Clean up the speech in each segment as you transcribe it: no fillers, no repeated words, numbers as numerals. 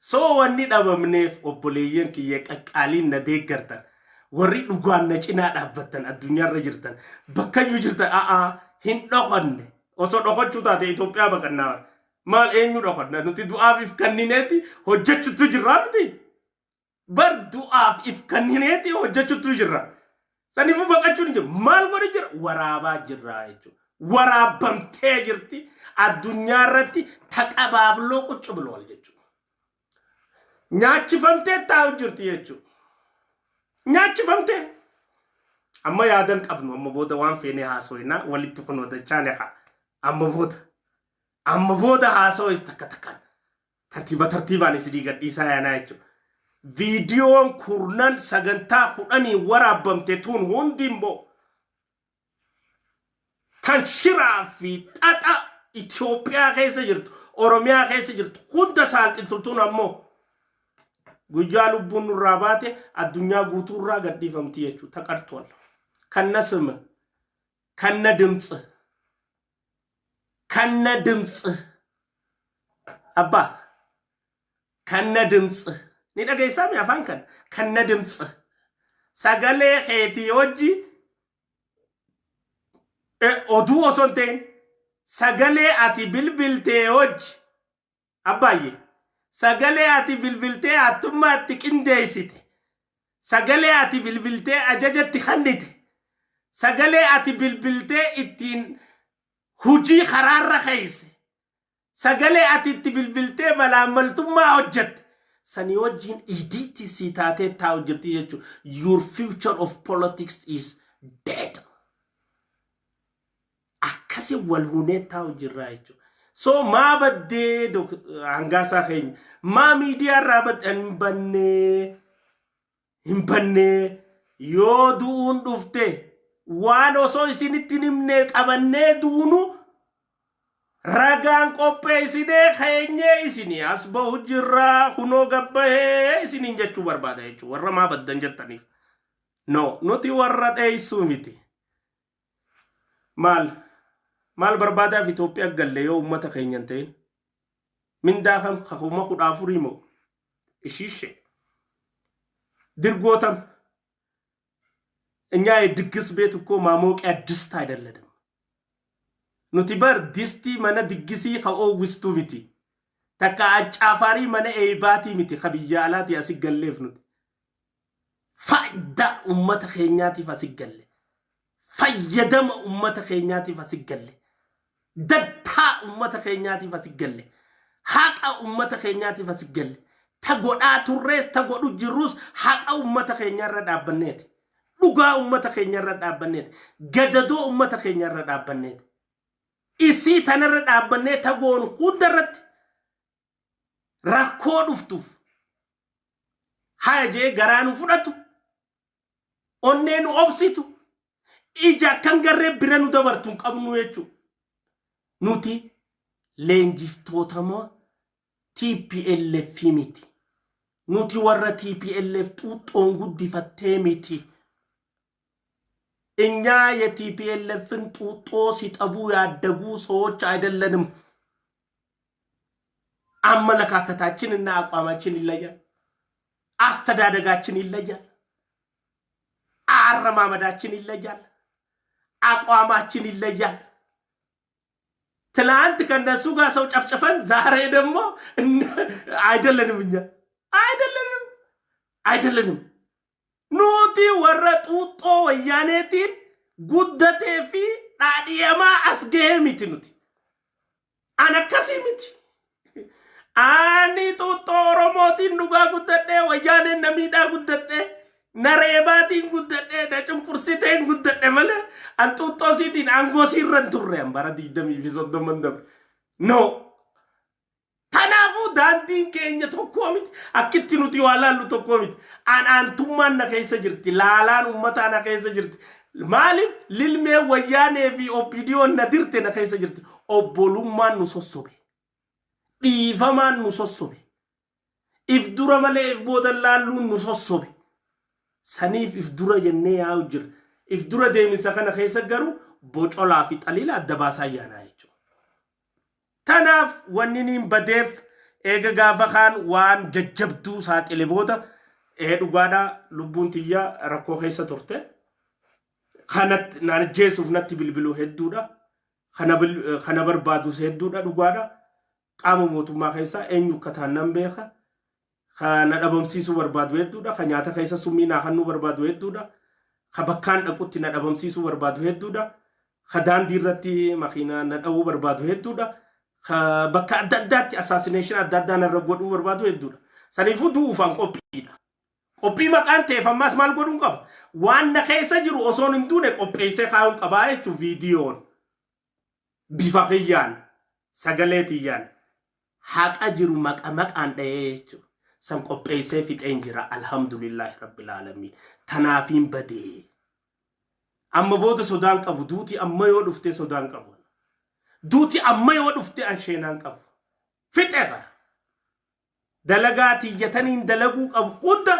So wanni dhabamneef, obboleeyyan kiyya qaqqaaliin na deeggartan, warri dhugaan na cinaa dhaabbattan, addunyaarra jirtan, bakkayyuu jirtan, a'aa, hin dhokanne. Osoo dhokachuu taate Itoophiyaa baqannaa. Maal, eenyu dhokanna? Nuti du'aaf if kannineeti hojjechuutu jirraa miti. Bar du'aaf if kannineeti hojjechuutu jirra. Saniifuu baqachuun hin jiru. Maal godhi jira? Waraabaa jirraa jechuudha. Waraabamtee jirti. Addunyaa irratti taqabaabloo quccu bilool jechuudha. Nyaachifamtee taa'u jirti jechuudha. Nyaachifamtee. Amma yaadan qabnu, amma booda waan feene haasoinaa walitti kunoo dachaa neqa. Amma booda. Amma booda haasawis takka takkaan. Tartiiba tartiibaan isinii gadhiisaa yaanaa jechuudha. Viidiyoon kurnan sagantaa 10n waraabamte tun hundi immoo tan shiraa fi xaxa Itoophiyaa keessa jirtu, Oromiyaa keessa jirtu hunda saalxiltu tun ammoo guyyaa lubbuun nurraa baate addunyaa guutuurraa gadhiifamti jechuudha. ተቀድቷል። ከነ ስም፣ ከነ ድምፅ፣ ከነ ድምፅ abbaa ከነ ድምፅ ni dhageessaa mi afaan kana? ከነ ድምፅ, sagalee keetii wajji, oduu osoo hin ta'in, sagalee ati bilbiltee wajji, abbaayye, sagalee ati bilbiltee hattummaatti qindeessite, sagalee ati bilbiltee ajajatti kennite, sagalee ati bilbiltee ittiin hujii karaarra keeyse, sagalee ati itti bilbiltee malaammaltummaa hojjette sanii wajjin edit sii taatee taa'u jirti jechuudha. Your future of politics is dead. Akkasi wal hunee taa'u jirraa jechuudha. So maa baddee, hangaasaa keenya, maa miidiyaa irraa badde? Hin bannee, hin bannee. Yoo du'uun dhufte, waan osoo isinitti hin himne qabannee duunu ragaan qopheessinee keenyee isinii as bahu jirraa, kunoo gabbahee isiniin jechuu barbaada jechuudha warra maa baddan jettaniif. No, nuti warra dheessuu miti. Maal maal barbaadaaf Itoophiyaa galle yoo uummata keenya hin ta'in? Mindaa kam, 14,000 moo ishiishe ድርጎተም እኛ የድግስ ቤት እኮ ማሞቂያ ድስት አይደለንም። Nuti bar distii mana diggisii ka oowwistuu miti. Takka accaafarii mana eebaatii miti ka biyya alaatii asi galleef nuti. Faayidaa uummata keenyaatiif asi galle. Fayyadama uummata keenyaatiif asi galle. Dantaa uummata keenyaatiif asi galle. Haqa uummata keenyaatiif asi galle. Ta godhaa turrees, ta godhu jirrus haqa uummata keenyaarra dhaabbanneeti. Dhugaa uummata keenyaarra dhaabbanneeti. Gadadoo uummata keenyaarra dhaabbanneeti. Isii tanarra dhaabbannee tagoon hundarratti rakkoo dhuftuuf haya jee garaa nu fudhatu, onnee nu obsitu, ija akkan garree bira nu dabartu hin qabnu jechuudha. Nuti leenjiftootama TPLF miti. Nuti warra TPLF xuuxxoon guddifattee miti. እኛ የ TPLF ን ጡጦ ሲጠቡ ያደጉ ሰዎች አይደለንም። አመለካከታችን እና አቋማችን ይለያል። አስተዳደጋችን ይለያል። አረማመዳችን ይለያል። አቋማችን ይለያል። ትላንት ከነሱ ጋር ሰው ጨፍጭፈን ዛሬ ደግሞ አይደለንም። እኛ አይደለንም፣ አይደለንም። Nuti warra xuuxxoo Wayyaaneetiin guddatee fi dhaadhiyamaa as gahee miti nuti. An akkasii miti. Ani xuuxxoo Oromootiin dhugaa guddadhee, Wayyaaneen na miidhaa guddadhee, na reebaatiin guddadhee, na cunqursiteen guddadhe malee an xuuxxoo siitiin aangoo siirra hin turre an bara 20 fi 30n dabre. No. Kanaafuu daandiin keenya tokkoo miti. Akkitti nuti waa laallu tokkoo miti. An aantummaan na keessa jirti. Laalaan uummataa na keessa jirti. Maaliif lilmee Wayyaanee fi OPDOn na dirte na keessa jirti. Obbolummaan nu sossobe. Dhiifamaan nu sossobe. If dura malee if booda laalluun nu sossobe. Saniif if dura jennee yaa'u jira. If dura deemisa kana keessa garuu bocolaa fi xaliila adda baasaa yaanaa jechuudha. Tanaaf wanni niin badeef Eega gaafa kaan waan jajjabduu saaxile booda, ee, dhugaadhaa, lubbuun tiyya rakkoo keessa turte. Kanatti naan ajjeesuuf natti bilbiluu hedduudha. Kana barbaadus hedduudha, dhugaadha. Qaama mootummaa keessaa eenyu akka ta'an nan beeka. Kana dhabamsiisuu barbaadu hedduudha. Ka nyaata keessa summii naa kennuu barbaadu hedduudha. Ka bakkaan dhaqutti na dhabamsiisuu barbaadu hedduudha. Ka daandii irratti makiinaa na dha'uu barbaadu hedduudha. Ka bakka adda addaatti assassination adda addaa narra godhuu barbaadu hedduudha. Saniifuu du'uufaan qophiidha. Qophii maqaan ta'eef ammaas maal godhuun qaba? Waan na keessa jiru osoon hin duune qopheessee kaa'uun qabaa jechuun viidiyoon, bifa kiyyaan, sagalee tiyyaan, haqa jiru maqa maqaan dha'ee jechuudha. San qopheessee fixeen jira, alhamdulillahi rabbil aalamiin. Tanaafiin badee. Amma booda sodaan qabu. Duuti amma yoo dhufte sodaan qabu. Duuti amma yoo dhufte an sheenaan qabu. Fixeera. Dalagaa tiyyataniin dalaguu qabu hunda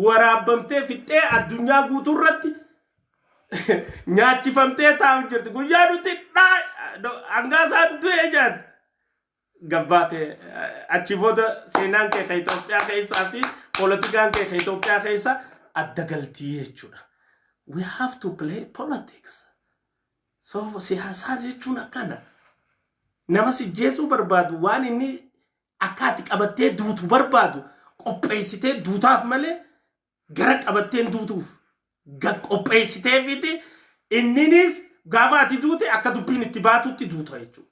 waraabbamtee fixxee addunyaa guutuu irratti nyaachifamtee taa'u jirti. Guyyaa nuti hangaa isaan du'ee jiran gabbaate, achi booda seenaan kee ka Itoophiyaa keessaa fi poolitikaan kee ka Itoophiyaa keessa adda galtii jechuudha. We have to play politics. So siyaasaa jechuun akkana. Nama sijjeesuu barbaadu, waan inni akka ati qabattee duutu barbaadu qopheessitee duutaaf malee gara qabatteen duutuuf qopheessitee fiti, inninis gaafa ati duute akka dubbiin itti baatutti duuta jechuudha.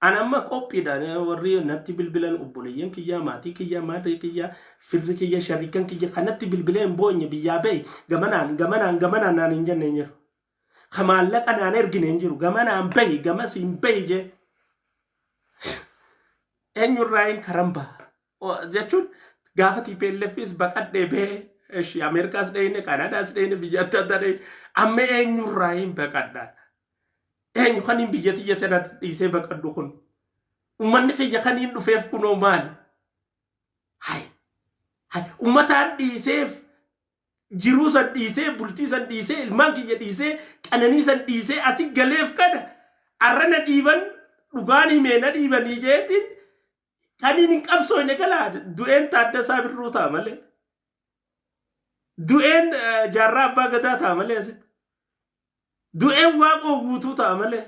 An amma qophiidha. Warri natti bilbilan, obboleeyyan kiyyaa, maatii kiyyaa, maatii kiyyaa, firri kiyya, shariikan kiyya kanatti bilbilee hin boonye, biyyaa bahe gamanaan gamanaan gamanaan naan hin jenne hin jiru. Ka maallaqa naan ergine hin jiru. Gamanaan bahi, gamas hin bahi jee. Eenyurraa hin karan baha jechuun gaafa TPLFis baqadhee bahee, eshi, Ameerikaas dhayine, Kaanaadaas dhayine, biyya adda addaa dhayine, amma eenyurraa hin baqadhaa? Eenyu kan hin biyya tiyya tanatti dhiisee baqadhu kun? Uummanni kiyya kan hin dhufeef kunoo maali? Hay hay, uummataan dhiiseef, jiruu san dhiisee, bultii san dhiisee, ilmaan kiyya dhiisee, qananii san dhiisee asi galeef kana arra na dhiiban, dhugaan himee na dhiibanii jeetiin kaniin hin qabsooyne galaa. Du'een Taaddasaa Birruu ta'a malee. Du'een Jaarraa Abbaa Gadaa ta'a malee asitti. Du'een Waaqoo Guutuu ta'a malee.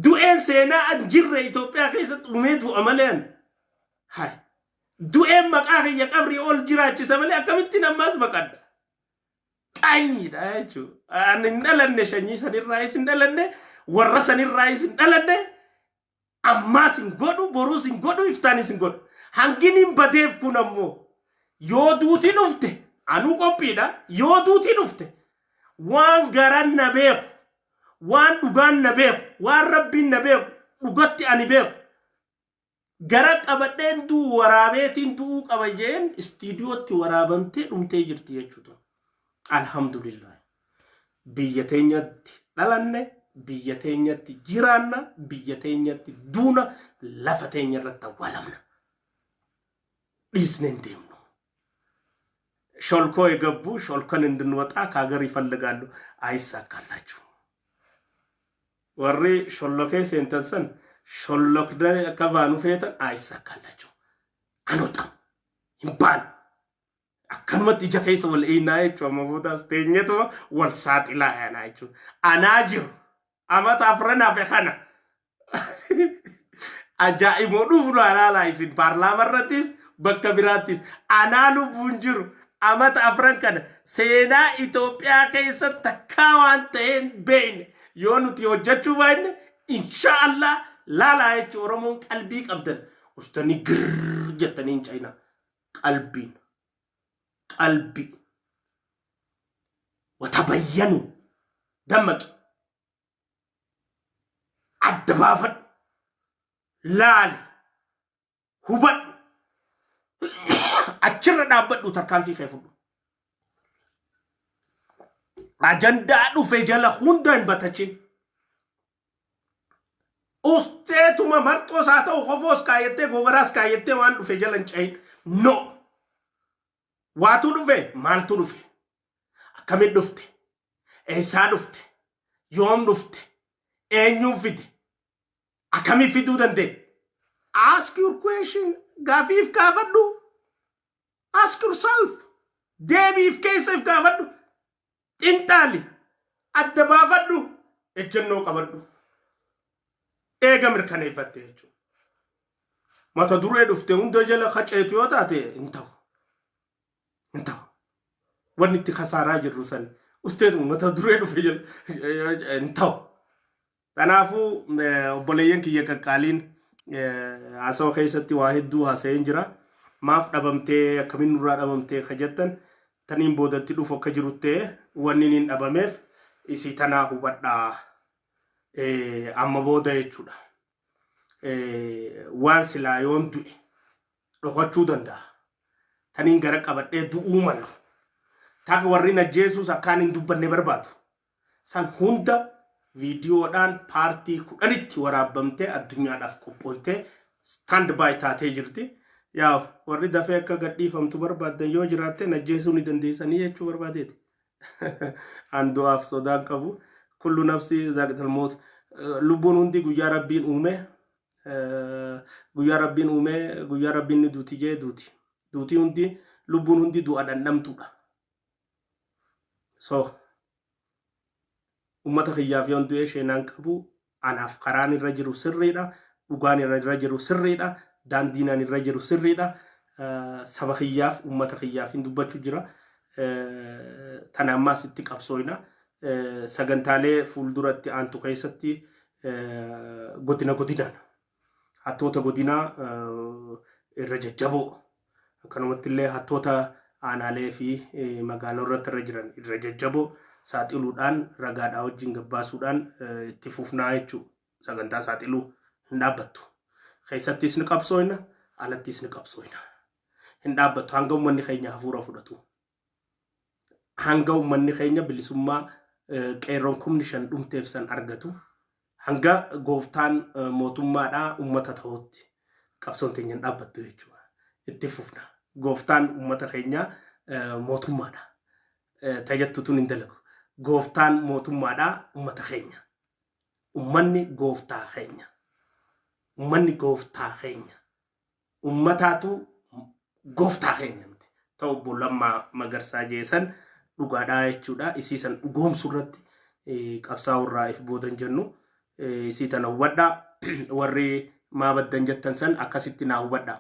Du'een seenaa an jirre Itoophiyaa keessatti uumee du'a malee an. Hai. Du'een maqaa kiyya qabrii ol jiraachisa malee akkamittiin ammaas baqadha? Qaanyiidha jechuudha. Ani hin dhalanne, sanyii sanirraayis hin dhalanne, warra sanirraayis hin dhalanne, ammaas hin godhu, boruus hin godhu, iftaanis hin godhu. Hanginiin badeef kun ammoo yoo duuti dhufte anuu qophiidha. Yoo duuti dhufte waan garan na beeku, waan dhugaan na beeku, waan rabbiin na beeku, dhugatti ani beeku. Gara qabadheen du'u, waraabeetiin du'uu qaba jeen, istiidiyootti waraabamtee dhumtee jirti jechuudha. Alhamdulillah. Biyya teenyatti dhalanne, biyya teenyatti jiraanna, biyya teenyatti duuna, lafa teenya irratti awwaalamna. Dhiisnee hin deemnu. ሾልኮ የገቡ ሾልከን እንድንወጣ ከሀገር ይፈልጋሉ። አይሳካላችሁ። Warri shollokee seentan san shollokdee akka baanu feetan, አይሳካላችሁ። አንወጣም, hin baanu. Akkanumatti ija keessa wal eeynaa jechuudha. Amma boodaas teenyetuma wal saaxilaa yaanaa jechuudha. Anaa jiru amata afran hafe kana ajaa'iboo dhufu alaalaa isin paarlaama irrattis bakka biraattis anaa lubbuun jiru amata afran kana seenaa Itoophiyaa keessa takkaa waan ta'een beekne yoo nuti hojjechuu baanne, insha Allah laalaa jechuun Oromoon qalbii qabdan ustanii girr jettanii hin cayina. Qalbiin qalbii watabayyanu, dammaqi, adda baafadhu, laali, hubadhu, achirra dhaabbadhu, tarkaanfii kee fudhu. Ajandaa dhufe jala hunda hin batachin. Usteetuma marxoos haa ta'u, kofoos kaayyattee, gogaraas kaayyattee waan dhufe jala hin cahin. No. Waatu dhufe, maaltu dhufe? Akkamitti dhufte? Eessaa dhufte? Yoom dhufte? Eenyuun fide? Akkamitti fiduu danda'e? Ask your question. Gaafiif gaafadhu. Ask yourself. Deebiif keessa if gaafadhu. Xinxaali. Adda baafadhu. Ejjennoo qabadhu. Eega mirkaneeffatte jechuudha. Mata duree dhufte hunda jala kaceetu yoo taate hin ta'u. Hin ta'u. Wanni itti kasaaraa jirru sani. Ufteetu mata duree dhufe jala hin ta'u. Kanaafuu obboleeyyan kiyya qaqqaaliin, haasawa keessatti waa hedduu haasa'een jira. Maaf dhabamtee, akkamiin nurraa dhabamtee ka jettan, taniin boodatti dhufu akka jiru ta'e wanni niin dhabameef isii tanaa hubadhaa. Amma booda jechuudha. Waan silaa yoon du'e dhokachuu danda'a. Taniin gara qabadhee du'uu malu. Taka warri najjeesuus akkaan hin dubbanne barbaadu. San hunda viidiyoodhaan paartii 10tti waraabbamtee addunyaadhaaf qophooytee stand by taatee jirti. Yaa warri dafee akka gadhiifamtu barbaaddan yoo jiraatte najjeesuu ni dandeessanii jechuu barbaadeeti. An du'aaf sodaan qabu. Kullu nafsi zaaqital moot. Lubbuun hundi guyyaa Rabbiin uume, guyyaa Rabbiin uume, guyyaa Rabbiin ni duuti jee duuti. Duutii hundi, lubbuun hundi du'a dhandhamtuudha. So ummata kiyyaaf yoon du'ee sheenaan qabu. Anaaf karaan irra jiru sirriidha. Dhugaan irra jiru sirriidha. Daandiin ani irra jiru sirriidha. Saba kiyyaaf, ummata kiyyaaf hin dubbachuu jira. Tana ammaas itti qabsooyna. Sagantaalee fuulduratti aantu keessatti godina godinaan hattoota godinaa irra jajjaboo, akkanumatti illee hattoota aanaalee fi magaalaa irratti irra jiran irra jajjaboo saaxiluudhaan, ragaadhaa wajjin gabbaasuudhaan itti fufnaa jechuudha. Sagantaa saaxiluu hin dhaabbattu. Keessattis ni qabsooyna, alattis ni qabsooyna. Hin dhaabbattu hanga uummanni keenya hafuura fudhatu. Hanga uummanni keenya bilisummaa qeerroon 5,000 dhumteef san argatu. Hanga gooftaan mootummaadhaa uummata ta'utti qabsoon teenya hin dhaabbattu jechuudha. Itti fufna. Gooftaan uummata keenyaa mootummaadha. Tajattutuun hin dalagu. Gooftaan mootummaadhaa uummata keenya. Uummanni gooftaa keenya. Uummanni gooftaa keenya. Uummataatu gooftaa keenya miti. Ta'u obbo Lammaa Magarsaa jeesan dhugaadhaa jechuudha. Isii san dhugoomsuu irratti qabsaa'uu irraa if boodan jennu. Isii tana hubadhaa. Warri maa baddan jettan san akkasitti naa hubadhaa.